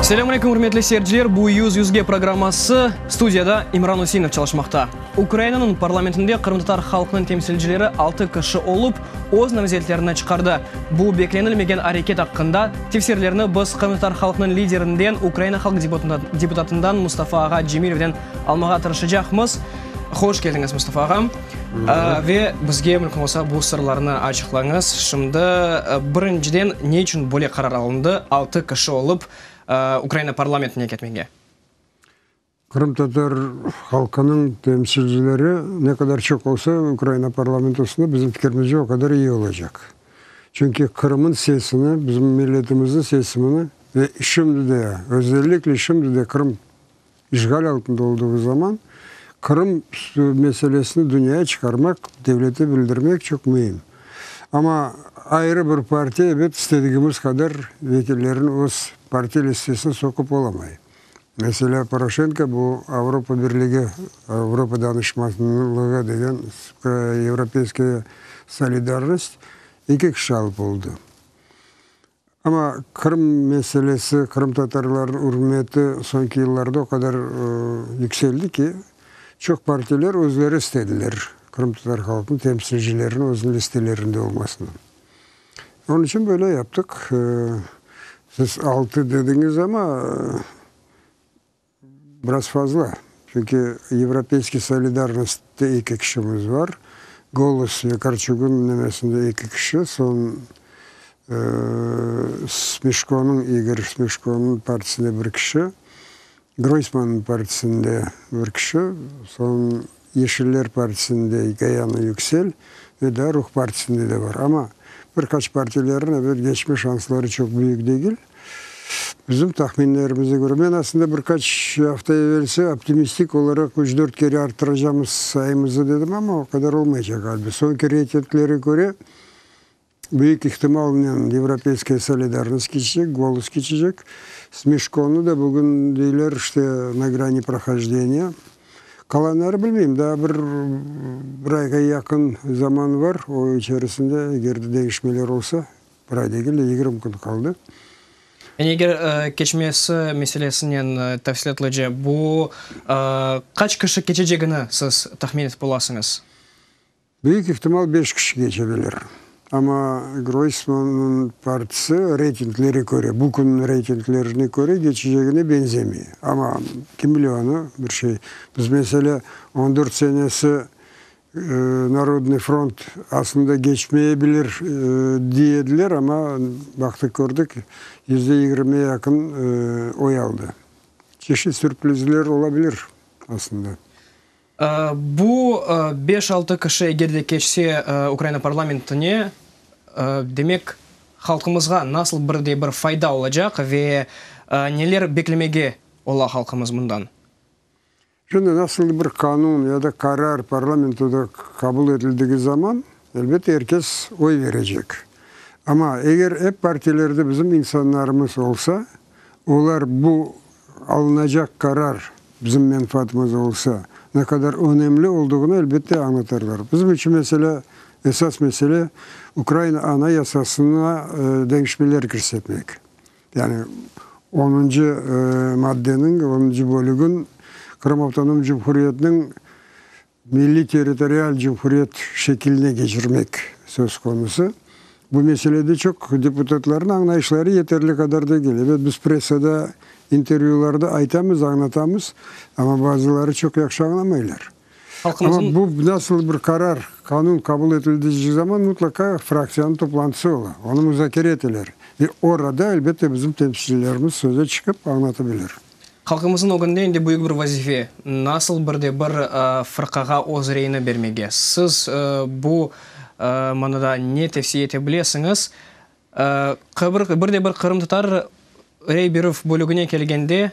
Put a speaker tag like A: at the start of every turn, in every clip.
A: Selâm aleyküm, ürmetli seyirciler! Bu Yüz yüzge programması, studiyada İmran Üseinov çalışmaqta. Ukrainanıñ parlamentinde qırımtatar halqınıñ temsilcileri altı kişi olıp, öz namzetlerini çıqardı. Bu beklenilmegen areket aqqında tefsirlerni biz qırımtatar halqınıñ liderinden, Ukraina halq deputatından Mustafa ağa Cemilevden almağa tırışacaqmız. Hoş keldiñiz, Mustafa ağa. Ve bizge mümkün olsa bu sırlarnı açıqlañız. Şimdi, birinciden, ne içün böyle qarar alındı, altı kişi olıp Ukraina parlamentine ketmege?
B: Qırımtatar halqınıñ temsilcileri ne qadar çoq olsa Ukraina parlamentosında, bizim fikirimizce, o qadar iyi olacaq. Çünki Qırımın sesini, bizim milletimizniñ sesimini ve şimdi de, özellikle şimdi de Qırım işğal altında olduğı zaman Qırım meselesini dünyaya çıqarmaq, devlete bildirmek çoq müim. Amma ayrı bir partiya, ebet, istedigimiz qadar vekillerini öz partiya listesine soqup olamay. Meselâ, Poroşenko bu Avropa Birligi, Avropa danışmanlığı degen Yevropeyskaya solidarnost eki kişi alıp oldı. Amma Qırım meselesi, qırımtatarlarnıñ ürmeti soñki yıllarda o qadar yükseldi ki, çoq partiler özleri istediler qırımtatar halqınıñ temsilcileriniñ özüniñ listelerinde olmasını. Onıñ içün böyle yaptıq. Siz altı dediñiz amma, biraz fazla. Çünki Yevropeyskiy solidarnostte eki kişimiz bar, Golos Vakarçuknıñ nemesinde eki kişi, soñ Smeşkonıñ, İgor Smeşkonıñ partisinde bir kişi, Groysmannıñ partisinde bir kişi, soñ Yeşiller partisinde Gayana Yüksel ve daa Ruh partisinde de bar. Amma bir qaç partilerniñ, ebet, geçme şansları çoq büyük degil. Bizim tahminlerimize köre, men aslında bir qaç afta evelsi optimistik olaraq üç-dört kere arttıracamız sayımızı dedim, amma o qadar olmaycaq ğaliba. Soñki reytinglerge köre, büyük ihtimalnen Yevropeyskaya solidarnost keçecek, Golos keçecek. Smeşkonı da bugün deyler, işte, na grani prohojdeniya. Qalanları bilmeyim, daa bir bir ayğa yaqın zaman bar, o içerisinde eger de deñişmeler olsa, Bir ay degil de, 20 kün qaldı.
A: Yani eger keçmesi meselesinen tafsilâtlıca, bu qaç kişi keçecegini siz tahmin etip olasıñız?
B: Büyük ihtimal, beş kişi keçe bilir. Amma Groysmannıñ partisi reytinglere köre, bu künniñ reytinglerine köre keçecegine beñzemey. Amma kim bile onı, bir şey. Biz, meselâ, on dört senesi Narodnıy front aslında geçmeye bilir diy ediler, amma baqtıq kördik, 20%-ge yaqın oy aldı. Çeşit sürprizler ola bilir aslında.
A: Bu beş-altı kişi eger de keçse Ukraina parlamentine, demek, halqımızğa nasıl bir de bir fayda olacaq ve neler beklemege ola halqımız bundan?
B: Şimdi nasıldır bir qanun ya da qarar parlamentoda qabul etildigi zaman, elbette, er kes oy berecek. Amma eger ep partilerde bizim insanlarımız olsa, olar bu alınacaq qarar bizim menfaatımız olsa, ne qadar önemli olduğını, elbette, añlatarlar. Bizim içün mesele, esas mesele, Ukraina Anayasasına deñişmeler kirsetmek. Yani onuncı maddeniñ onuncı bölügin Qırım Avtonom Cumhuriyetiniñ milliy-territorial cumhuriyet şekiline keçirmek söz konusı. Bu meselede çoq deputatlarnıñ añlayışları yeterli qadar degil. Ebet, biz pressada, intervyularda aytamız, añlatamız, amma bazıları çoq yahşı añlamaylar. Amma bu nasıl bir qarar, qanun qabul etildici zaman mutlaqa fraktsiyanıñ toplantısı ola, onı muzakere eteler ve orada, elbette, bizim temsilcilerimiz söze çıqıp añlata bilir.
A: Halqımıznıñ ögünde endi büyük bir vazife, nasıl bir de bir fırqağa öz reyini bermege. Siz bu manada ne tevsiye ete bilesiñiz? Bir de bir qırımtatar rey berüv bölügine kelgende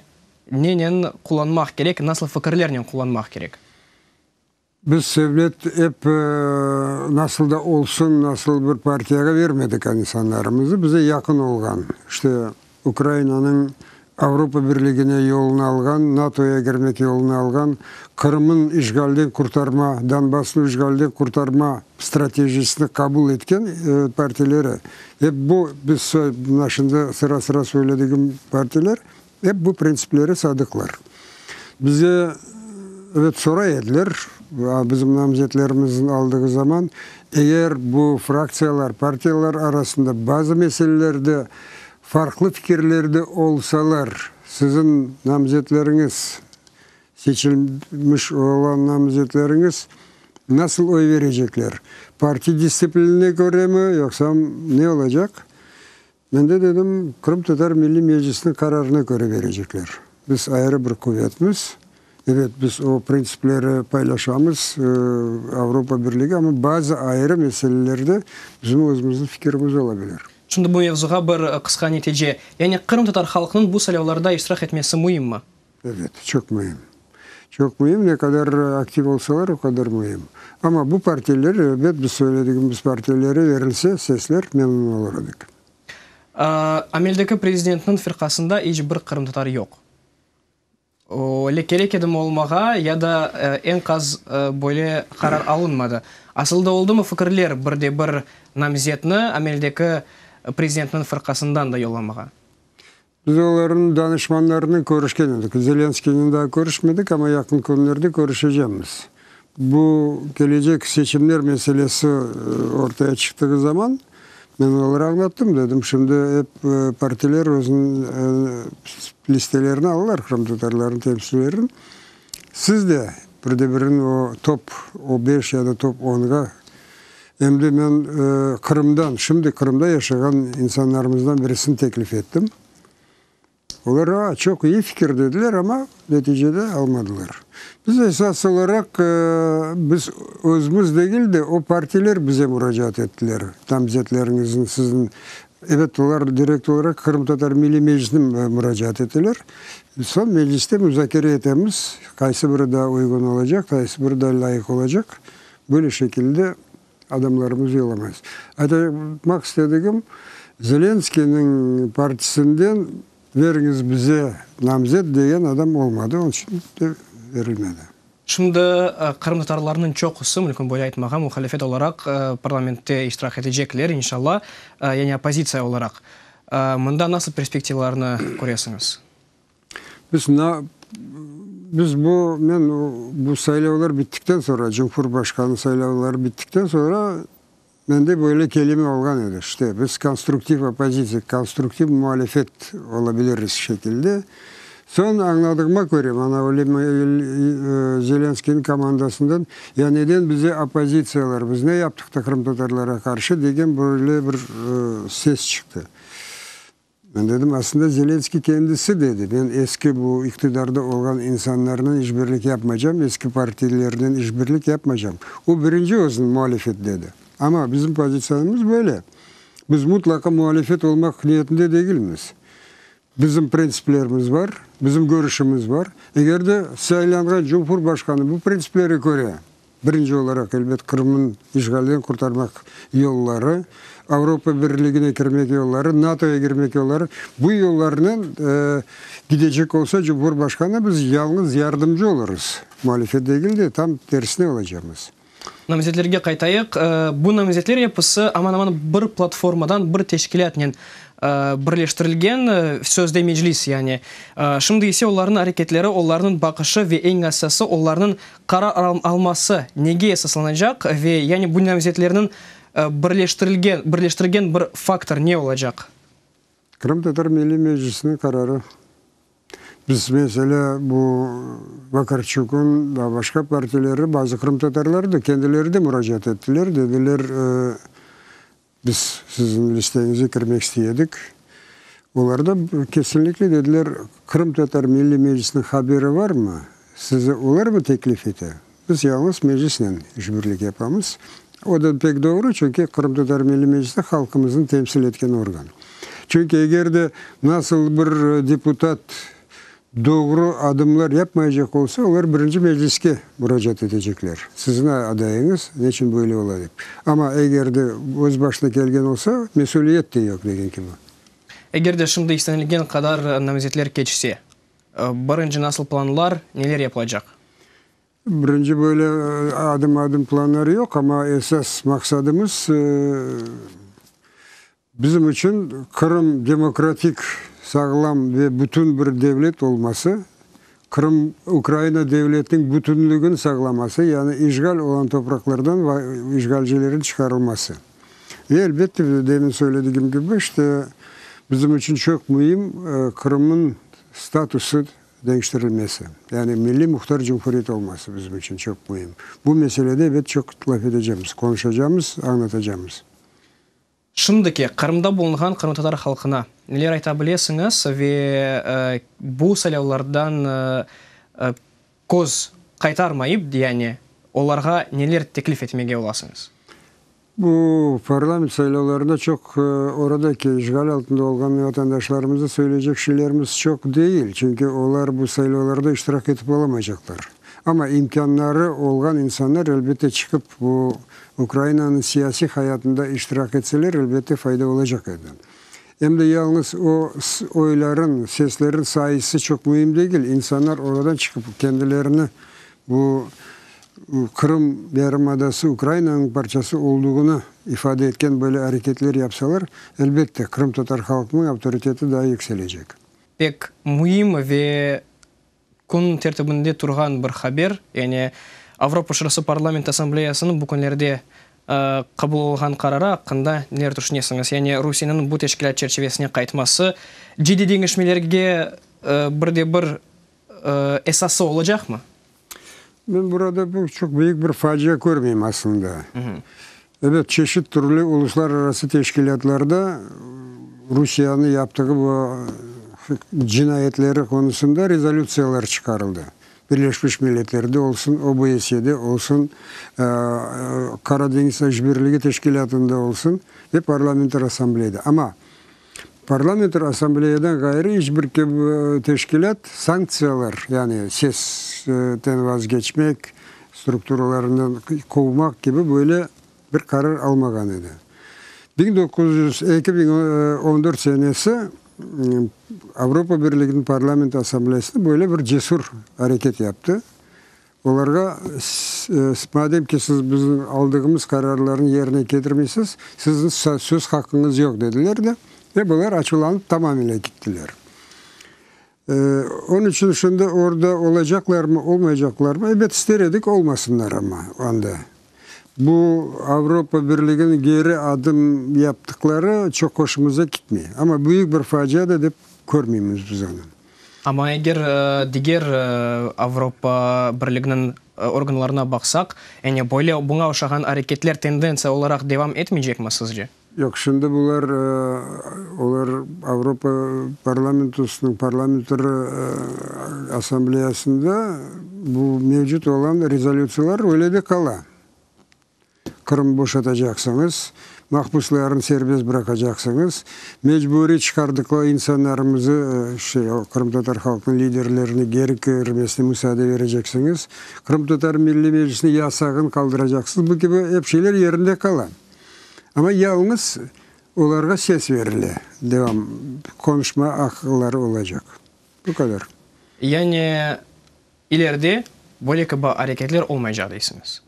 A: nenen qullanmaq kerek, nasıl fikirlernen qullanmaq kerek?
B: Biz devlet ep nasıl da olsun, nasıl bir partiyağa vermedik insanlarımızı, bize yaqın olğan, işte, Ukrainanıñ Avropa Birligine yolunı alğan, NATOya kirmek yolunı alğan, Qırımnıñ işğalden qurtarma, Donbassnı işğalden qurtarma stratejisini qabul etken partileri. Ep bu, biz mına şimdi sıra-sıra söyledigim partiler. Ep bu printsiplere sadıqlar. Bize, evet, soray ediler, bizim namzetlerimizniñ aldığı zaman, eger bu fraktsiyalar, partiyalar arasında bazı meselelerde farqlı fikirlerde olsalar, siziñ namzetleriñiz, seçilmiş olan namzetleriñiz nasıl oy verecekler, partiya distsiplinine köremi, yoqsa ne olacaq? Men de dedim, Qırımtatar Milliy Meclisiniñ qararına köre berecekler. Biz ayrı bir quvetmiz. Ebet, biz o printsipleri paylaşamız, Avropa Birligi, amma bazı ayrı meselelerde bizim özümizniñ fikirimiz ola bilir.
A: Şimdi bu mevzuğa bir qısqa netice. Yani qırımtatar halqınıñ bu saylavlarda iştirak etmesi müimmi?
B: Ebet, çoq müim. Çoq müim, ne qadar aktiv olsalar, o qadar müim. Amma bu partiyalar, ebet, biz söyledigimiz partiyalere verilse sesler, memnun olur edik.
A: Ameldeki prezidentniñ firqasında iç bir qırımtatar yoq. Öyle kerek edimi olmağa ya da eñqaz böyle qarar alınmadı? Asılda oldumı fikirler bir de bir namzetni ameldeki prezidentniñ firqasından da yollamağa?
B: Biz olarnıñ danışmanlarınen körüşken edik. Zelenskiynen daa körüşmedik, amma yaqın künlerde körüşecekmiz. Bu kelecek seçimler meselesi ortaya çıqtığı zaman men olarğa añlattım, dedim, şimdi ep partiler özüniñ listelerini alalar, qırımtatarlarnıñ temsilcilerini. Siz de bir de biriniñ o top o beş ya da top onğa Em de men Qırımdan, şimdi Qırımda yaşağan insanlarımızdan birisini teklif ettim. Olar, a, çoq iyi fikir dediler, amma neticede almadılar. Biz esas olaraq, biz özümiz degil de, o partiler bize muracaat ettiler, namzetleriñizni siziñ, ebet, olar direkt olaraq Qırımtatar Milliy Meclisine muracaat eteler. Soñ Mecliste muzakere etemiz, qaysı biri daa uyğun olacaq, qaysı biri daa lâyıq olacaq. Böyle şekilde adamlarımız yollamayız. Aytmaq istedigim, Zelenskıynıñ partisinden veriñiz bize namzet degen adam olmadı, onıñ içün de verilmedi.
A: Şimdi qırımtatarlarnıñ çoqusı, mümkün böyle aytmağa, muhalifet olaraq parlamentte iştirak etecekler, inşallah, yani oppozitsiya olaraq. Mında nasıl perspektivalarnı köresiñiz?
B: Biz biz bu, men bu saylavlar bittikten soñra, Cumhurbaşqanı saylavları bittikten soñra, mende böyle kelime olğan edi, işte, biz konstruktiv oppozitsiya, konstruktiv muhalifet ola biliriz şekilde. Soñ añladığıma köre, mana öyle Zelenskıynıñ komandasından, ya neden bize oppozitsiyalar, biz ne yaptıq da qırımtatarlara qarşı degen böyle bir ses çıqtı. Men dedim, aslında Zelenskiy kendisi dedi, men eski bu iqtidarda olğan insanlarnen işbirlik yapmaycam, eski partilernen işbirlik yapmaycam. O birinci özüni muhalifet dedi. Amma bizim pozitsiyamız böyle. Biz mutlaqa muhalifet olmaq niyetinde degilmiz. Bizim printsiplerimiz bar, bizim körüşimiz bar. Eger de saylanğan Cumhurbaşqanı bu printsiplere köre Birinci olaraq, elbet, Qırımnıñ işğalden qurtarmaq yolları, Avropa Birligine kirmek yolları, NATOya kirmek yolları, bu yollarnen gidecek olsa Cumhurbaşqanı, biz yalıñız yardımcı olurız, muhalifet degil de, tam tersine olacaqmız.
A: Namzetlerge qaytayıq. Bu namzetler episi aman-aman bir platformadan, bir teşkilâtnen birleştirilgen, sözde Meclis yani. Şimdi ise olarnıñ areketleri, olarnıñ baqışı ve eñ esası olarnıñ Qarar alması nege esaslanacaq ve yani bu namzetlerniñ birleştirilgen birleştirgen bir faktor ne olacaq?
B: Qırımtatar Milliy Meclisiniñ qararı. Biz, meselâ, bu Vakarçuknıñ ve başqa partileri, bazı qırımtatarlar da kendileri de muracaat ettiler, dediler, Biz siziñ listeñizge kirmek istey edik. Olar da kesinlikle dediler, Qırımtatar Milliy Meclisiniñ haberi varmı? Sizi olarmı teklif ete? Biz yalıñız Meclisnen işbirlik yapamız. O da pek doğru, çünki Qırımtatar Milliy Meclisi halqımıznı temsil etken organ. Çünki eger de nasıl bir deputat Doğru adımlar yapmaycaq olsa, olar birinci Mecliske muracaat etecekler, siziñ adayıñız neçün böyle ola dep. Amma eger de öz başına kelgen olsa, mesüliyet de yoq degen kibi.
A: Eger de şimdi istenilgen qadar namzetler keçse, birinci nasıl planlar, neler yapılacaq?
B: Birinci böyle adım-adım planlar yoq, amma esas maqsadımız, Bizim içün Qırım demokratik. sağlam ve bütün bir devlet olması, Qırım Ukraina devletiniñ bütünligini sağlaması, yani işğal olan topraqlardan işğalcilerin çıqarılması. Ve elbette, demin söyledigim kibi, işte, bizim içün çoq müim Qırımnıñ statusı deñiştirilmesi, yani milliy muhtar cumhuriyet olması bizim içün çoq müim. Bu meselede, ebet, çoq laf etecemiz, qonuşacamız, añlatacamız.
A: Şimdiki Qırımda bulunğan qırımtatar halqına neler ayta bilesiñiz ve bu saylavlardan köz qaytarmayıp, yani olarğa neler teklif etmege olasıñız?
B: Bu parlament saylavlarında çoq oradaki işğal altında olğan vatandaşlarımıza söyleycek şeylerimiz çoq değil, çünki olar bu saylavlarda iştirak etip olamaycaqlar. Amma imkânları olğan insanlar elbette çıqıp bu Ukrainanıñ siyasiy hayatında iştirak etseler, elbette fayda olacaq edi. Em de yalıñız o oyların, seslerin sayısı çoq müim degil, insanlar oradan çıqıp kendilerini bu Qırım yarımadası Ukrainanıñ parçası olduğını ifade etken böyle areketler yapsalar, elbette, qırımtatar halqınıñ avtoriteti daa yükselecek.
A: Pek müim ve Kün tertibinde turğan bir haber, yani Avropa Şurası Parlament Assambleyasınıñ bu künlerde qabul olğan qararı aqqında neler tüşünesiñiz? Yani Rusiyeniñ bu teşkilât çerçivesine qaytması ciddiy deñişmelerge bir de bir esası olacaqmı?
B: Men burada pek çoq büyük bir facia körmeyim aslında. Ebet, çeşit türlü uluslararası teşkilâtlarda Rusiyeniñ yaptığı bu cinayetleri qonusında rezolütsiyalar çıqarıldı. Birleşmiş Milletlerde olsun, OBSYede olsun, Qara deñiz işbirligi teşkilâtında olsun ve Parlamenter Assambleyada. Amma Parlamenter Assambleyadan ğayrı iç bir teşkilât sanktsiyalar, yani sesten vazgeçmek, strukturalarından quvmaq kibi böyle bir qarar almağan edi. 2014 senesi Avropa Birliginiñ Parlament Assambleyasında böyle bir cesur areket yaptı. Olarğa, madem ki siz bizim aldığımız qararlarnı yerine ketirmeysiz, siziñ söz haqqıñız yoq, dediler de, ve bular açuvlanıp tamamile kettiler. Onıñ içün şimdi orada olacaqlarmı, olmaycaqlarmı, ebet, ister edik, olmasınlar amma anda. Bu Avropa Birliginiñ geri adım yaptıqları çoq hoşumuza ketmey. Amma büyük bir facia da dep körmeymiz biz onı.
A: Amma eger diger Avropa Birliginiñ organlarına baqsaq, yani böyle buña oşağan areketler tendentsiya olaraq devam etmeycekmi sizce?
B: Yoq, şimdi bular, olar Avropa parlamentosınıñ, parlamenter assambleyasında bu mevcut olan rezolütsiyalar öyle de qala. Qırım boşatacaqsıñız, mahpuslarnı serbest bıraqacaqsıñız, mecburiy çıqardıqları insanlarımızı, şey, qırımtatar halqınıñ liderlerini geri kirmesine musaade bereceksiñiz, Qırımtatar Milliy Meclisiniñ yasağını qaldıracaqsıñız, bu kibi ep şeyler yerinde qala. Amma yalıñız olarğa ses berile, devam, qonuşma aqqları olacaq. Bu qadar.
A: Yani ileride böyle kibi areketler olmaycaq deysiñiz?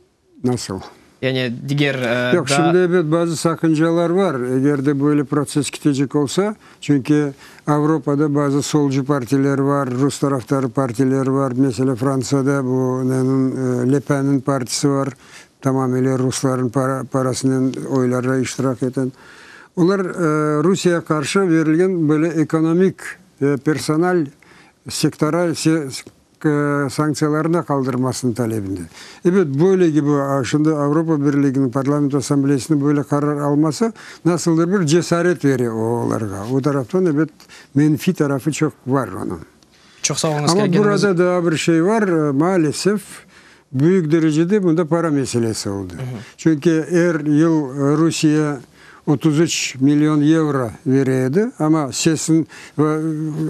B: Nasıl?
A: Yani diger
B: Yoq, şimdi ebet bazı saqıncalar var, eger de böyle protsess ketecek olsa, çünki Avropada bazı solcu partiler var, rus tarafdarı partiler var, meselâ, Frantsada bu neniñ, Le Penniñ partisi var, tamamile rusların parasınen oylarda iştirak eten. Olar Rusiyege qarşı verilgen böyle ekonomik ve personal sektoral sanktsiyalarnı da qaldırmasını talebinde. Ebet, böyle kibi şimdi Avropa Birliginiñ Parlament Assambleyasınıñ böyle qarar alması nasıldır bir cesaret bere olarğa. O taraftan, ebet, menfiy tarafı çoq var onıñ.
A: Çoq sağ oluñız,
B: Amma burada daa bir şey var, maalesef, büyük derecede bunda para meselesi oldı. Çünki er yıl Rusiye 33 million yevro bere edi, amma sesin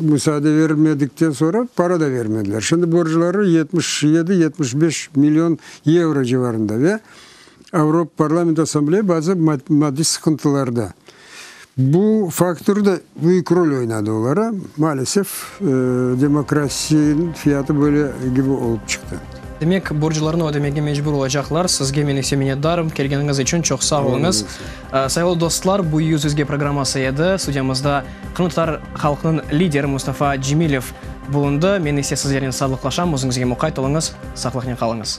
B: musaade verilmedikten soñra para da bermediler. Şimdi borcları 77-75 million yevro civarında ve Avropa Parlament Assambleya bazı maddiy sıqıntılarda. Bu faktor da büyük rol oynadı olara. Maalesef, demokrasiniñ fiyatı böyle kibi olıp çıqtı.
A: Demek, borclarını ödemege mecbur olacaqlar. Sizge men ise minnetdarım, kelgeniñiz içün çoq sağ oluñız. Sayğılı dostlar, bu Yüz yüzge programması edi. Studiyamızda qırımtatar halqınıñ lideri Mustafa Cemilev bulundı. Men ise sizlernen sağlıqlaşam. Özüñizge muqayt oluñız, sağlıqnen qalıñız.